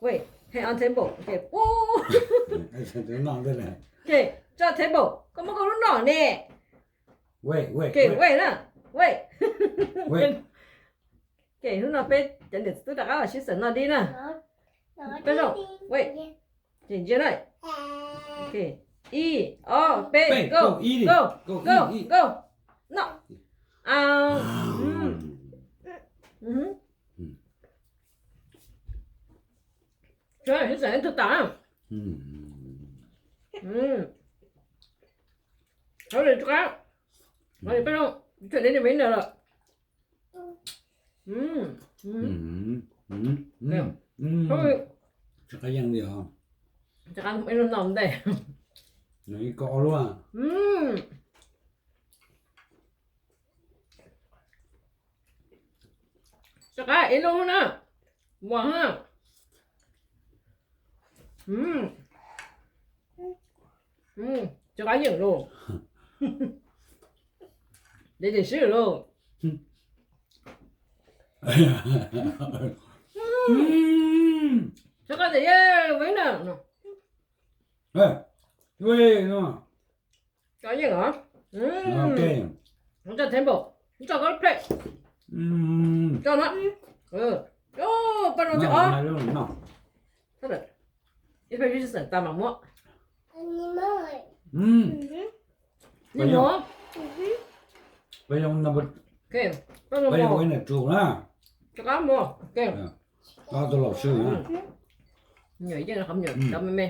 Wait, hang on table. Ok, tso table, koj muab koj lub noj ne. Wait, wait na, wait. Ok, hnub no peb cov niam txiv tub rov qab los sib xeem noj dib na. Peb zoo, wait, ntsia na. Ok, ib, ob, peb, go, go, go, go, noj. Sib xeem ib tug tas. Hauv li rov qab, peb zoo, tseem li me ntawd lawm. Tsis qab yeej li os. Rov qab ib lub no ntej. Nws ib koj ob lub. Rov qab ib lub na. Muag na. Rov qab yeej lauj. Deb deb sib lauj. Rov qab tias yeej na. Rov qab yeej os. Tso table, tso koj plate. Tso no. Paj zoo tso. Ib pliag sib xeem tas mam muab. Ib muab. Paj zoo, paj zoo ua niam tsu na. Rov qab muab. Tus laus sw na. Nyuam yeej qhov nyuam cov me me.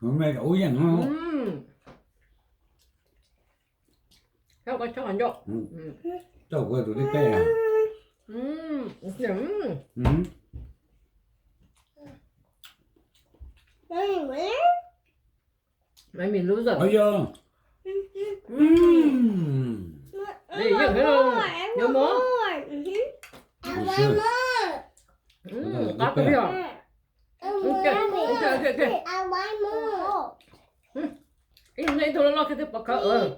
Me me ub yeej no. Koj tso qhov ncauj. Coj kuv tus dib peb. Mami loser. Yog. Yeej, no more. Qab tiag. Ib tug loj loj kiag twb pov khawv.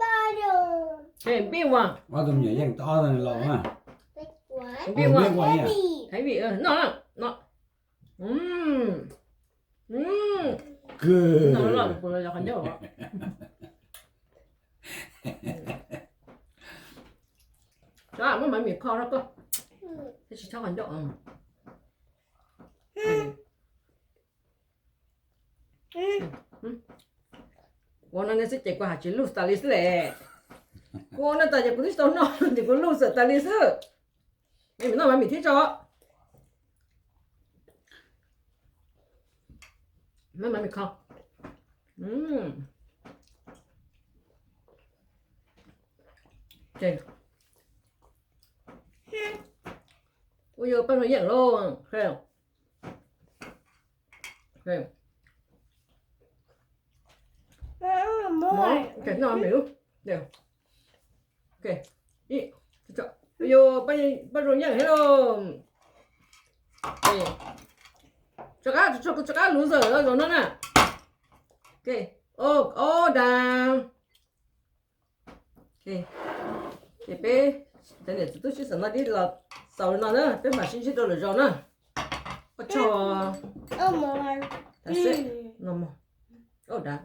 Big one. Ob tug me nyuam yeej tau ob tug laus na. Big one. Heavy, no, no. Kws. No loj loj puas los yog qhov ncauj. Muab mami kho rau koj. Thiab tsis txhob qhov ncauj. Ua no ne xwb ces kuv hais tsis lose tas li xwb le. Kuv ua no tas ces kuv twb tsis tau noj ces kuv lose tas li xwb. Mami noj mami thiab tso. Mami kho. Ua yog paj zoo yeej lauj. Noj mami lub. Yog paj zoo yeej thiab lauj. Rov qab, rov qab loser los zaum no na. All done. Ces peb cov niam txiv tub sib xeem noj dib los xaus li no na, peb mam sib ntsib rau lwm zaus na. Ua tsaug. Tam sim no, all done.